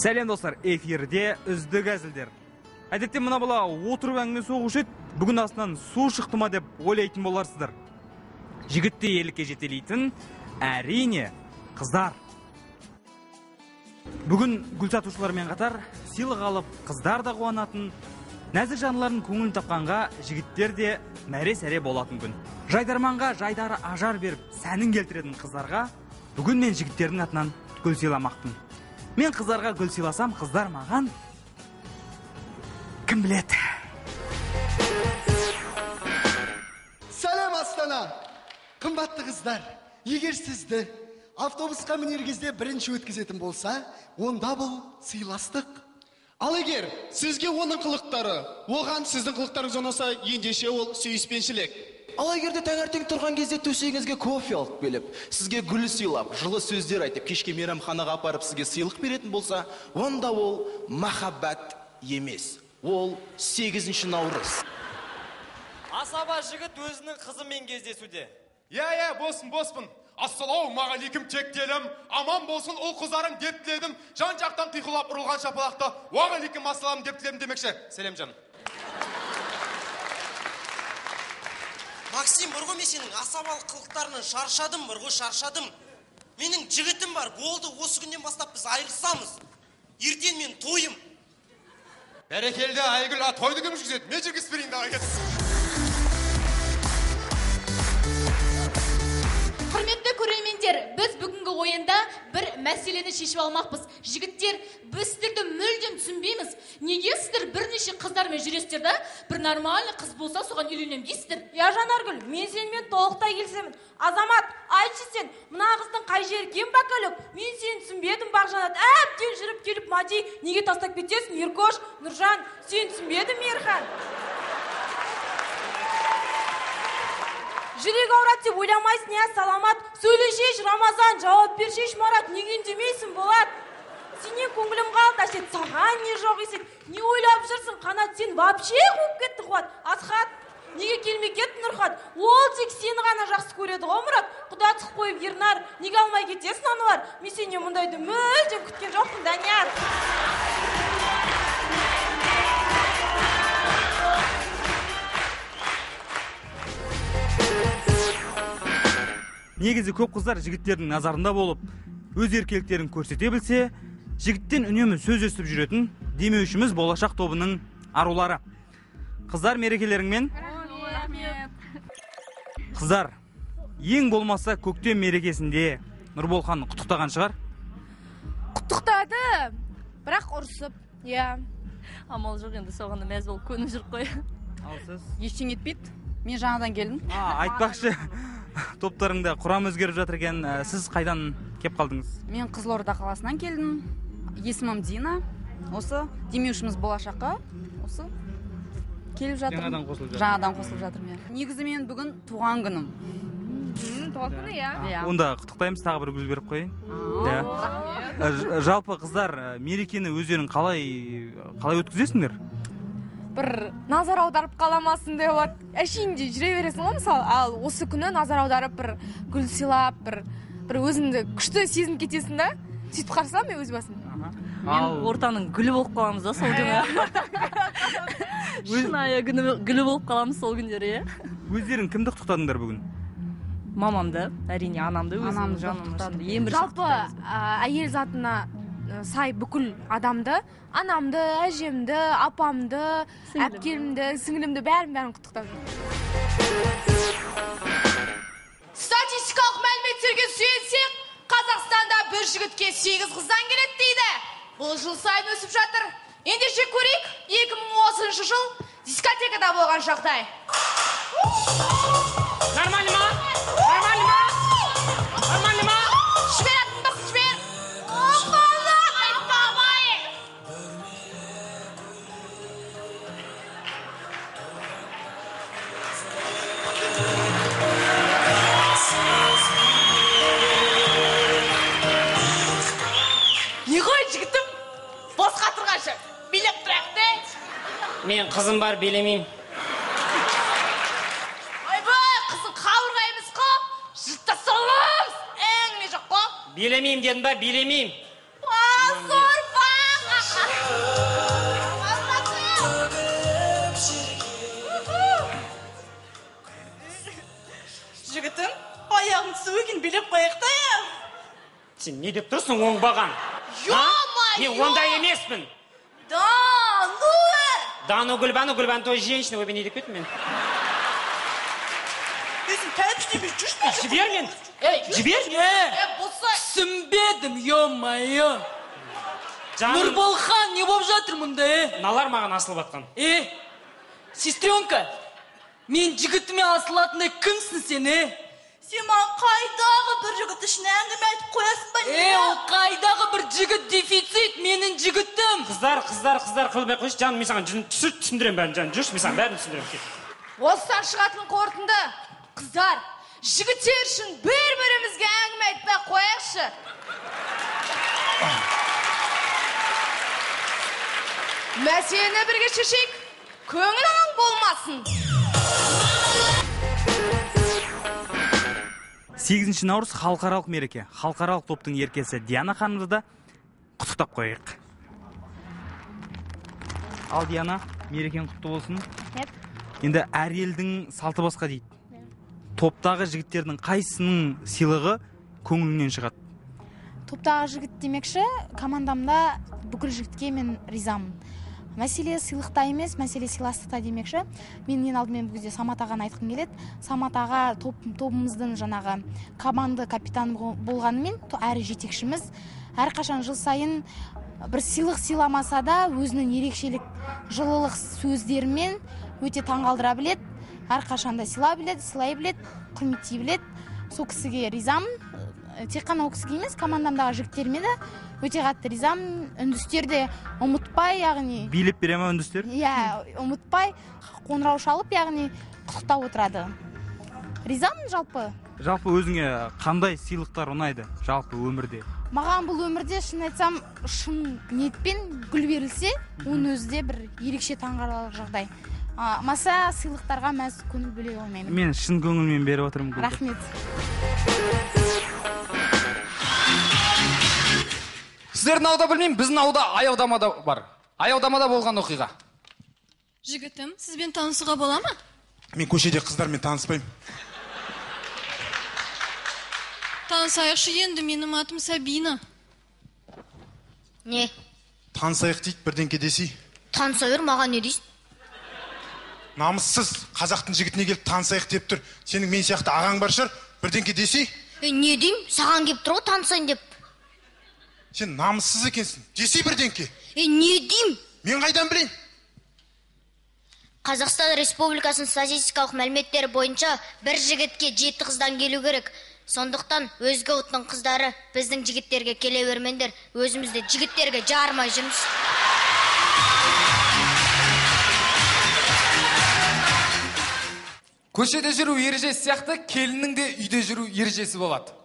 Сәлем достар, эфирде үздік әзілдер. Әдетте мына бала отырып әңгіме соғушы еді, бүгін астынан су шықты ма деп ойлайтын боларсыздар. Жігітті ерлікке жетелейтін әрине қыздар. Бүгін гүл сатушылармен қатар сыйлық алып қыздар да қуанатын, нәзік жандылардың көңілін тапқанға жігіттер де мәре-сәре болатын күн. Жайдарманға жайдары ажар беріп сәнін келтіретін қыздарға бүгін мен жігіттердің атынан гүл сыйламақпын. Мен қыздарға гүл сыйласам, қыздар маған кім біледі. Сәлем Астана! Қымбатты қыздар, егер сізді автобусқа мінер кезде бірінші өткізетін болса, онда бұл сыйластық. Ал егер сізге оның қылықтары, оған сіздің қылықтарыңыз ұнаса, ендеше ол сүйіспеншілік. Ал егер де таңертең тұрған кезде төсегіңізге кофе алып келіп, сізге гүл сыйлап, жылы сөздер айтып, кешке мейрамханаға апарып сізге сыйлық беретін болса, онда ол махаббат емес, ол 8 наурыз. Асаба жігіт өзінің қызымен кездесуде. Иә, босын, боспын. Ассалаумағалейкум тектелім, аман болсын ұл қыздарым деп тіледім, жан жақтан қиқулап ұрылған шапалақты уағалейкум ассалам деп тіледім демекші. Сәлем жаным. Максим, бұрғы мен сенің асабалық қылықтарынан шаршадым, бұрғы шаршадым. Менің жігітім бар, болды, осы күннен бастап біз айырылысамыз. Ертең мен тойым. Бәрекелді, Айгүл, тойды кім жүргізеді? Мен жүргізіп берейін, давай кет. Құрметті көрермендер, біз бүгінгі ойында бір мәселені шешіп алмақпыз. Жігіттер, біз сіздерді мүлдем түсінбейміз. Неге сіздер бірнеше қыздармен жүресіздер да, бір нормальный қыз болса соған үйленемін дейсіздер? Я, Жанаргүл, мен сенімен толықтай келісемін. Азамат, айтшы сен, мына қыздың қай жері кем бакалөк? Мен сені түсінбедім, Бағжанат. Әбден жүріп келіп, Мади, неге тастап кетесің? Еркош, Нұржан, сені түсінбедім, Мейірхан. Жүрек ауырады деп ойламайсың, иә, Саламат. Сөйлешейші, Рамазан, жауап бершейші, Марат, неге үндемейсің, Болат? Сенен көңілім қалды, Әсет, саған не жоқ есет? Не ойлап жүрсің, Қанат, сен вообще қуып кетті, Қуат. Асхат, неге келмей кетті, Нұрхат? Ол тек сені ғана жақсы көреді ғой, Мұрат. Құда түсіп қойып, Ернар, неге алмай кетесің, Ануар? Мен сенен мұндайды мүлдем күткен жоқпын, Данияр. Негізі көп қыздар жігіттердің назарында болып, өз еркеліктерін көрсете білсе, жігіттен үнемі сөз естіп жүретін демеушіміз болашақ тобының арулары. Қыздар, мерекелеріңмен. Қыздар, ең болмаса көктем мерекесінде Нұрболхан құттықтаған шығар? Құттықтады, бірақ ұрсып, иә. Амал жоқ енді, соған да мәз болып көніп жүріп қой. Ал сіз? Ештеңе етпейді. Мен жаңадан келдім. Айтпақшы, топтарыңда құрам өзгеріп жатыр екен. Сіз қайдан кеп қалдыңыз? Мен Қызылорда қаласынан келдім. Есімім Дина. Осы демеушіміз болашаққа осы келіп жатырмын. Жаңадан қосылып жатыр. Жаңадан қосылып жатырмын, иә. Негізі мен бүгін туған күнім. Туған күні, иә. Онда құттықтаймыз, тағы бір гүл беріп қояйын. Жалпы қыздар, мерекені өздерің қалай өткізесіңдер? Бір назар аударып қаламасын деп болады. Әшейінде жүре бересің ғой, мысалы. Ал осы күні назар аударып, бір гүл сыйлап, бір өзіңді күшті сезініп кетесің да. Сөйтіп қарсам мен өз басым. Мен ортаның гүлі болып қаламыз да сол күні. Шынайы гүлі болып қаламыз сол күндері, иә. Өздерің кімді құттықтадыңдар бүгін? Мамамды, әрине анамды, өзімнің жанымды. Жалпы әйел затына сай бүкіл адамды, анамды, әжемді, апамды, әпкемді, сіңілімді, бәрін құттықтап жүрмін. Статистикалық мәліметтерге сүйенсек, Қазақстанда бір жігітке 8 қыздан келеді дейді. Бұл жыл сайын өсіп жатыр. Ендеше көрейік, 2010 жыл дискотекада болған жағдай. Нормально ма? Нормально ма? Нормально ма? Жібер, атын жібер. Не ғой, жігітім? Босқа тұрғанша билеп тұрайық те. Мен қызым бар, билемеймін. Ойбай, қызың қабырға емес қой. Жұртта саламыз. Әңгіме жоқ қой. Билемеймін дедім ба, билемеймін. Сорпа, Аяғың түсу екен, билеп қояйық та, е. Сен не деп тұрсың, оңбаған? Ё-моё! Мен ондай емеспін. Да, ну е! Да ну Гүлбану, Гүлбану той женщина, ойбай, не деп кеттім мен? Сен тәпіштемей жүрші. Жібер мен. Жібер. Болса. Түсінбедім, ё-моё. Нұрболхан, не болып жатыр мұнда, е? Мыналар маған асылып атқан. Е, сестренка, мен жігітіме асылатындай кімсің сен, е? Сен маған қайдағы бір жігіт үшін әңгіме айтып қоясың ба, не? Е, ол қайдағы бір жігіт дефицит, менің жігітім. Қыздар, қыздар, қыздар, қылмай қойшы, жаным, мен саған түсіндіремін бәрін, жаным, жүрші, мен саған бәрін түсіндіремін. Осыдан шығатын қорытынды, қыздар, жігіттер үшін бір-бірімізге әңгіме айтпай қояйықшы. Мәселені бірге шешейік, көңіл алаң болмасын. 8 наурыз халықаралық мереке. Халықаралық топтың еркесі Диана ханымды да құттықтап қояйық. Ал Диана, мерекең құтты болсын. Енді әр елдің салты басқа дейді. Топтағы жігіттердің қайсысының сыйлығы көңіліңнен шығады? Топтағы жігіт демекші, командамда бүкіл жігітке мен ризамын. Мәселе сыйлықта емес, мәселе сыйластықта демекші. Мен ең алдымен бұл кезде Самат ағаны айтқым келеді. Самат аға тобымыздың жаңағы команда капитаны болғанымен, әрі жетекшіміз, әрқашан жыл сайын бір сыйлық сыйламаса да өзінің ерекшелік жылылық сөздерімен өте таңғалдыра біледі. Әрқашанда сыйлай біледі, сыйлай біледі, құрметтей біледі. Сол кісіге ризамын. Тек қана ол кісіге емес, командамдағы жігіттеріме де өте қатты ризамын. Үндістер де ұмытпай, яғни билеп бере ме үндістер? Иә, ұмытпай қоңырау шалып, яғни құттықтап отырады. Ризамын жалпы. Жалпы өзіңе қандай сыйлықтар ұнайды жалпы өмірде? Маған бұл өмірде, шын айтсам, шын ниетпен гүл берілсе, оның өзі де бір ерекше таңғаларлық жағдай. Маса сыйлықтарға мәз көңіл бөле алмаймын. Мен шын көңілмен беріп отырмын гүлді. Рахмет. Сіздердің ауылда білмеймін, біздің ауылда аялдамада бар. Аялдамада болған оқиға. Жігітім, сізбен танысуға бола ма? Мен көшеде қыздармен таныспаймын. Танысайықшы енді, менің атым Сабина. Не? Танысайық дейді, бірдеңке десей. Таныса бер, маған не дейсің? Намыссыз, қазақтың жігітіне келіп танысайық деп тұр. Сенің мен сияқты ағаң бар шығар, бірдеңке десей. Не деймін, саған келіп тұр ғой танысайын деп. Сен намыссыз екенсің, десей бірдеңке. Не деймін? Мен қайдан білейін? Қазақстан Республикасының статистикалық мәліметтері бойынша бір жігітке 7 қыздан келу керек. Сондықтан өзге ұлттың қыздары біздің жігіттерге келе бермеңдер, өзіміз де жігіттерге жарымай жүрміз. Көшеде жүру ережесі сияқты келіннің де үйде жүру ережесі болады.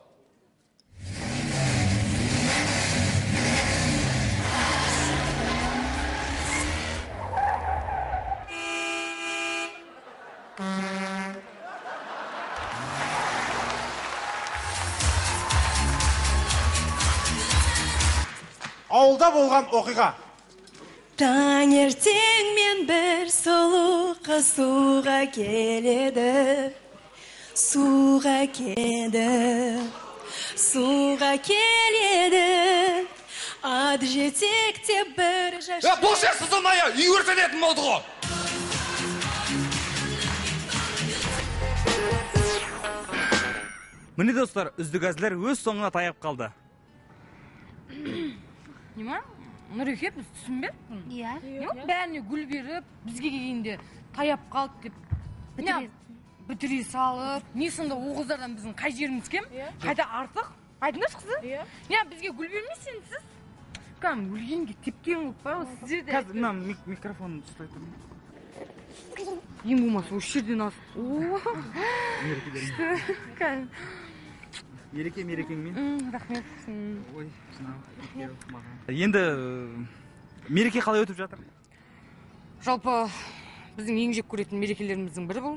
Ауылда болған оқиға. Таңертең мен бір сұлу қыз суға келеді, суға келеді, суға келеді. Ат жетектеп бір жас. Бұл жер сызылмай, үй өртенетін болды ғой. Міне достар, үздік әзілдер өз соңына таяп қалды. Не ма? Нұреке, біз түсінбеппін. Иә. Бәріне гүл беріп, бізге келгенде таяп қалды деп. Бітіре салып. Не сонда о қыздардан біздің қай жеріміз кем? Қайда артық? Айтыңдаршы қызы. Иә. Бізге гүл бермейсіз енді сіз. Кәдімгі өлгенге тепкен болып па? Сіздер де. Қазір мына микрофонды ұстай тұрмын. Ең болмаса осы жерден асып. Мереке, мерекеңмен. Рахмет. Ой, енді мереке қалай өтіп жатыр? Жалпы біздің ең жек көретін мерекелеріміздің бірі бұл.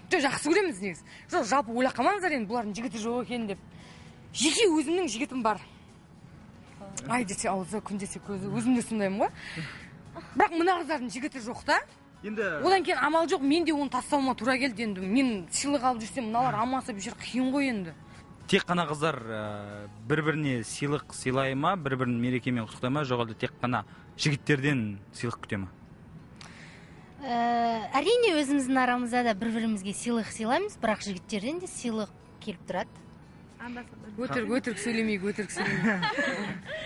Жоқ, жақсы көреміз негізі. Жоқ, жалпы ойлап қалмаңыздар енді бұлардың жігіті жоқ екен деп. Жеке өзімнің жігітім бар. Ай десе аузы, күн десе көзі, өзім де сондаймын ғой. Бірақ мына қыздардың жігіті жоқ та. Енді одан кейін амал жоқ, мен де оны тастауыма тура келді енді. Мен сыйлық алып жүрсем, мыналар алмаса бейшара қиын ғой енді. Тек қана қыздар бір-біріне сыйлық сыйлай ма, бір-бірін мерекемен құттықтай ма, жоқ әлде тек қана жігіттерден сыйлық күте ма? Әрине өзіміздің арамызда да бір-бірімізге сыйлық сыйлаймыз, бірақ жігіттерден де сыйлық келіп тұрады. Өтірік сөйлемейік, өтірік сөйлемейік.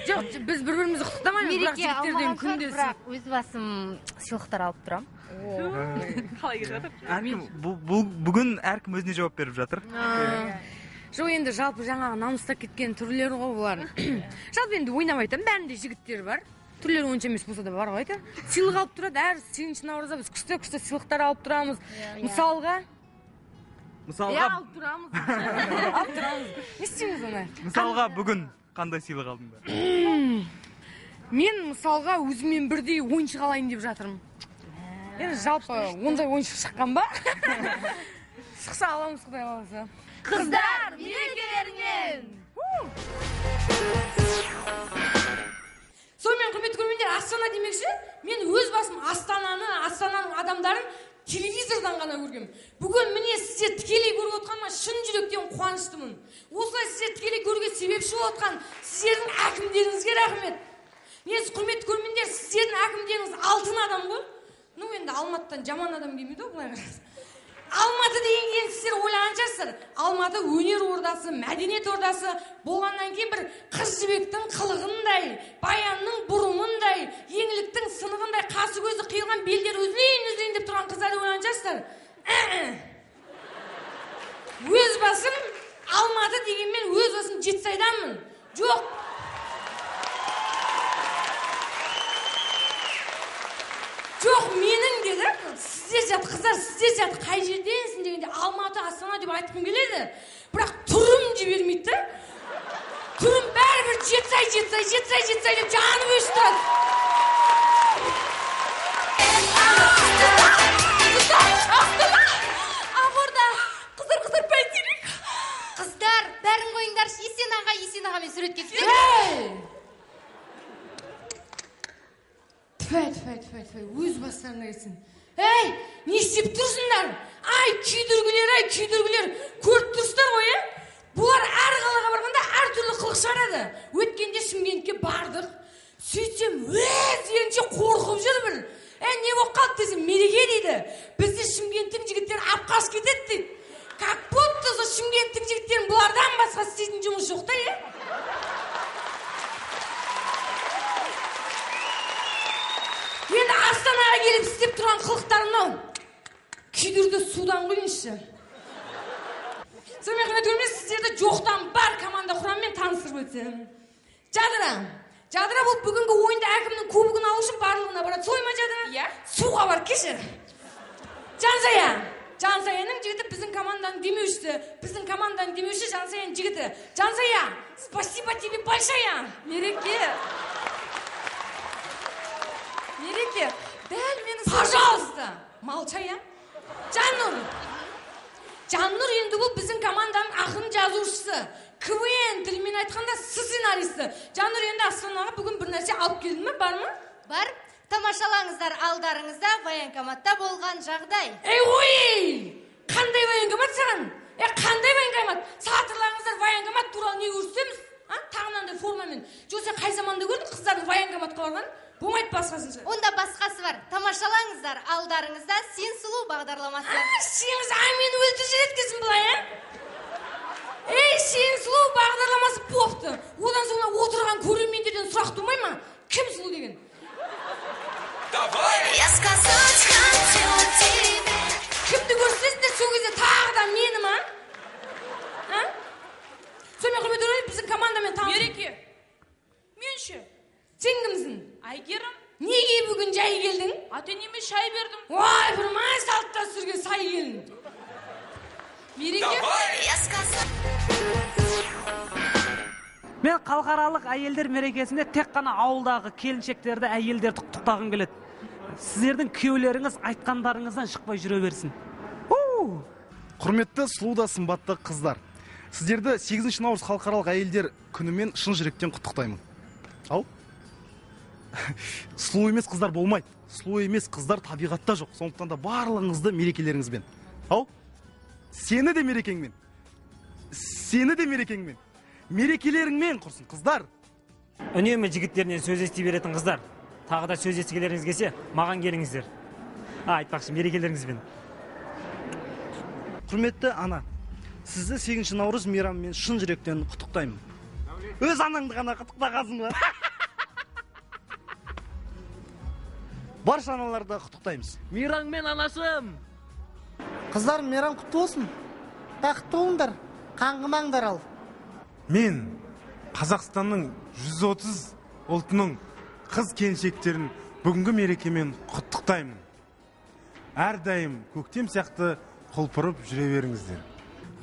Жоқ, біз бір-бірімізді құттықтамаймыз, бірақ жігіттерден күнде бірақ өз басым сыйлықтар алып тұрамын. Қалай кетіп жатыр? Әркім бүгін әркім өзіне жауап беріп жатыр. Жоқ, енді жалпы жаңағы намыстап кеткен түрлері ғой бұлар. Жалпы енді ойнап айтамын, бәрінде жігіттер бар. Түрлері онша емес болса да бар ғой айтамын. Сыйлық алып тұрады, әр 8 наурызда біз күшті-күшті сыйлықтар алып тұрамыз. Мысалға, алып тұрамыз. Алып тұрамыз. Не істейміз оны? Мысалға бүгін қандай сыйлық алдыңдар? Мен мысалға өзіммен бірдей ойыншық алайын деп жатырмын. Енді жалпы ондай ойыншық шыққан ба? Шықса аламыз, Құдай қаласа. Қыздар мерекелерінен! Сонымен, құрметті көрермендер, Астана демекші, мен өз басым Астананы, Астананың адамдарын телевизордан ғана көргем. Бүгін міне сіздер тікелей көріп отқаныма шын жүректен қуаныштымын. Осылай сіздер тікелей көруге себепші болып отқан сіздердің әкімдеріңізге рахмет. Негізі, құрметті көрермендер, сіздердің әкімдеріңіз алтын адам ғой. Ну енді Алматыдан жаман адам келмейді ғой, былай қарасаң. Алматы деген сіздер ойлаған шығарсыздар. Алматы өнер ордасы, мәдениет ордасы болғаннан кейін бір қыз жібектің қылығындай, баянның бұрымындай, еңліктің сынығындай, қасы көзі қиылған белдері үзілейін үзілейін деп тұрған қыздар деп ойлаған шығарсыздар. Өз басым Алматы дегенмен өз басым Жетісайданмын. Жоқ. Жоқ, менің деді, сіздер сияқты қыздар, сіздер сияқты қай жерденсің дегенде Алматы, Астана деп айтқым келеді. Бірақ түрім жібермейді да. Түрім бәрібір Жетісай, Жетісай, Жетісай, Жетісай деп жанып өшіп тұрады. Астана, Ақорда, қыздар, қыздар, бәйтерек. Қыздар, бәрін қойыңдаршы, Есен аға, Есен ағамен суретке түсейік. Тфәй, тфәй, тфәй, тфәй, өз бастарына кетсін. Әй, не істеп тұрсыңдар? Ай, күйдіргілер, ай, күйдіргілер, көріп тұрсыздар ғой, е? Бұлар әр қалаға барғанда әртүрлі қылық шығарады. Өткенде Шымкентке бардық. Сөйтсем, өздерінше қорқып жүр бір. Әй, не болып қалды десем, мереке дейді. Бізді Шымкенттің жігіттері алып қашып кетеді дейді. Как будто сол Шымкенттің жігіттерін бұлардан басқа істейтін жұмыс жоқ та, е? Енді Астанаға келіп істеп тұрған қылықтары мынау. Күйдірді судан құйыңызшы. Сонымен, құрметті көрермендер, сіздерді жоқтан бар команда құрамымен таныстырып өтсем. Жадыра. Жадыра бұл бүгінгі ойында әкімнің кубогын алу үшін барлығына барады. Солай ма, Жадыра? Иә. Суға бар, кешір. Жансая. Жансаяның жігіті біздің команданың демеушісі. Біздің команданың демеушісі Жансаяның жігіті. Жансая, спасибо тебе большая. Мереке. Мереке, дәл мені... Пожалуйста, молчай, а? Жаннұр. Жаннұр енді бұл біздің команданың ақын жазушысы. КВН тілімен айтқанда сценаристі. Жаннұр, енді Астанаға бүгін бір нәрсе алып келдің ме, бар ма? Бар. Тамашалаңыздар, алдарыңызда военкоматта болған жағдай. Ей, ой! Қандай военкомат саған? Қандай военкомат? Сатырларыңыздар военкомат туралы не көрсетеміз? Тағы мынандай формамен. Жоқ, сен қай заманда көрдің қыздардың военкоматқа барғанын? Болмайды басқасынша. Онда басқасы бар. Тамашалаңыздар, алдарыңызда Сен сұлу бағдарламасы. Сен мені өлтіріп жібереді былай, ә? Ей, Сен сұлу бағдарламасы бопты. Одан соң отырған көрермендерден сұрақ тумай ма? Кім сұлу деген? Я сказать хотела тебе. Кімді көрсетесіңдер сол кезде тағы да мені ма? А? Сонымен, құрметті көрермендер, біздің командамен таныс. Мереке, мен ше? Сен кімсің? Әйгерім. Неге бүгін жай келдің? Ата-енеме шай бердім. Ой, бір май салт дәстүрге сай келдің. Мереке. Мен халықаралық әйелдер мерекесінде тек қана ауылдағы келіншектерді, әйелдерді құттықтағым келеді. Сіздердің күйеулеріңіз айтқандарыңыздан шықпай жүре берсін. Құрметті сұлу да сымбатты қыздар, сіздерді 8 наурыз халықаралық әйелдер күнімен шын жүректен құттықтаймын. Ал? Сұлу емес қыздар болмайды. Сұлу емес қыздар табиғатта жоқ. Сондықтан да барлығыңызды мерекелеріңізбен. Ау, сені де мерекеңмен. Сені де мерекеңмен. Мерекелеріңмен құрсын, қыздар. Үнемі жігіттерінен сөз ести беретін қыздар. Тағы да сөз естігілеріңіз келсе, маған келіңіздер. Айтпақшы, мерекелеріңізбен. Құрметті ана, сізді 8 наурыз мейрамымен шын жүректен құттықтаймын. Өз анаңды ғана құттықтағансың ба? Барша аналарды құттықтаймыз. Мейраммен, анашым! Қыздар, мейрам құтты болсын. Бақытты болыңдар, қаңғымаңдар ал. Мен Қазақстанның 130 ұлтының қыз келіншектерін бүгінгі мерекемен құттықтаймын. Әрдайым көктем сияқты құлпырып жүре беріңіздер.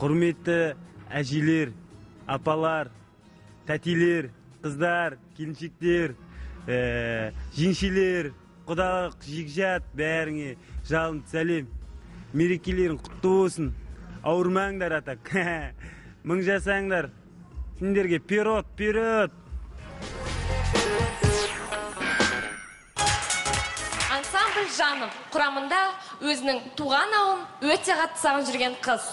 Құрметті әжелер, апалар, тәтелер, қыздар, келіншектер, жеңшелер, құдалық, жекжат, бәріңе жалынды сәлем. Мерекелерің құтты болсын. Ауырмаңдар атак. Мың жасаңдар. Сендерге вперед, вперед! Ансамбль Жаным құрамында өзінің туған ауылын өте қатты сағынып жүрген қыз.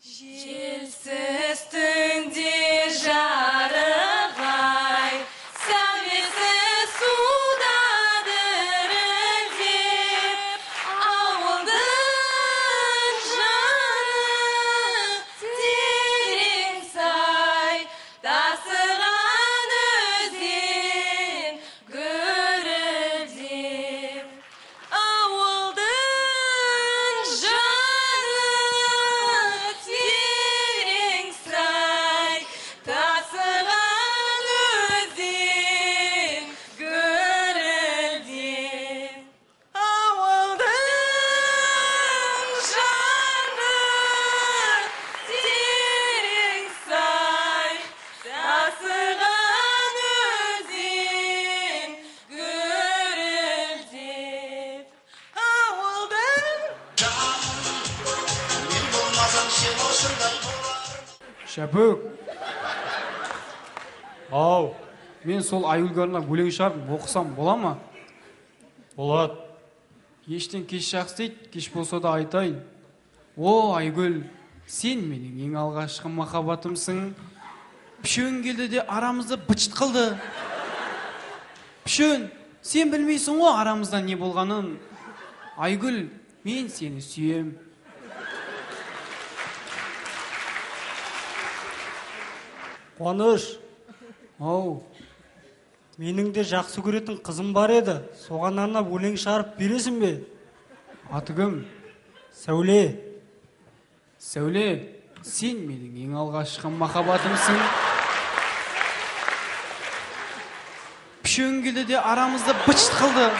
Желсіз түнде жарық ай, сәулесі суда дірілдеп, ауылдың жаны терең сай, тасыған өзен гүрілдеп. Ауылдың жаны терең сай, тасыған өзен гүрілдеп. Ауылдың жаны терең сай, тасыған өзен гүрілдеп. Ауылдың Шәпөк. Ау, мен сол Айгүлге арнап өлең шығардым, оқысам бола ма? Болады. Ештен кеш жақсы дейді, кеш болса да айтайын. О, Айгүл, сен менің ең алғашқы махаббатымсың. Пішен келді де арамызды быт-шыт қылды. Пішен, сен білмейсің ғой арамызда не болғанын. Айгүл, мен сені сүйем. Қуаныш. Ау. Менің де жақсы көретін қызым бар еді. Соған арнап өлең шығарып бересің бе? Аты кім? Сәуле. Сәуле, сен менің ең алғашқы махаббатымсың. Пішен келді де арамызды быт-шыт қылды.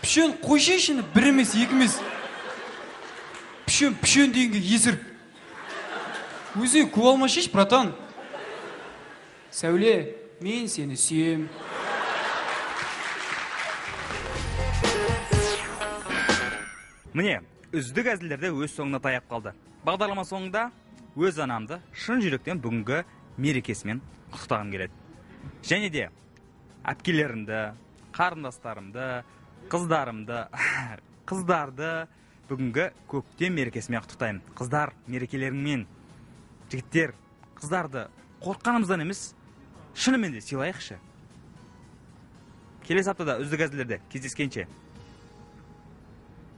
Пішен қойшы ішіні бір емес, екі емес. Пішен, пішен дегенге есіріп. Өзіңе көп алма шеш, братан. Сәуле, мен сені сүйем. Міне, үздік әзілдерде өз соңына таяп қалды. Бағдарлама соңында өз анамды шын жүректен бүгінгі мерекесімен құттықтағым келеді. Және де әпкелерімді, қарындастарымды, қыздарымды, қыздарды бүгінгі көктем мерекесімен құттықтаймын. Қыздар, мерекелеріңмен. Жігіттер, қыздарды қорыққанымыздан емес, шынымен де сыйлайықшы. Келесі аптада үздік әзілдерде кездескенше